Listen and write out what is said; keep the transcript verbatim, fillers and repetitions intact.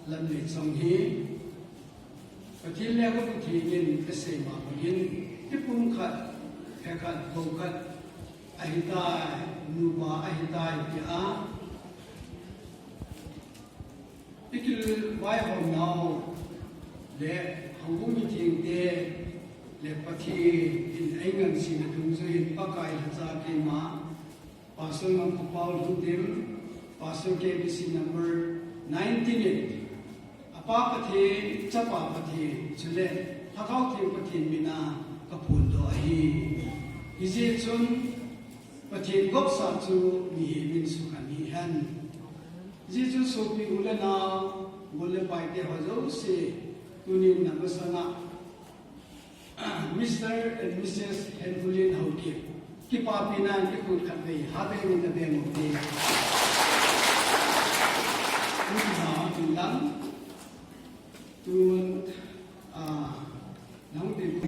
Lam le chang hi Pathen le ka Pathen in ka sei ma bangin, kipum khat, phe khat, bo khat ahitai, nupa ahitai tia i kil vaihom nau le houbung mithengte le Pathen in ei ngansena dungjuiyin Pakai lhacha keima Pastor Ngam Khopao Lhungdim, Pastor K B C number nineteen in, Apa Pathen, Chapa Pathen, chule Lhagao Theng Pathen mina ka phondoh ahi. Hijeh chun Pathen gopsa chu mihem in sukhan hihen. Hijeh chun sopi u le nao, gol le paite ho jouse, tunin na masanga Mister and Missus Henhulin Haokip, kipapina in kikhut khatvei, ha bengin na beng u te. Tun na, tun lang, tun, ah, nang te.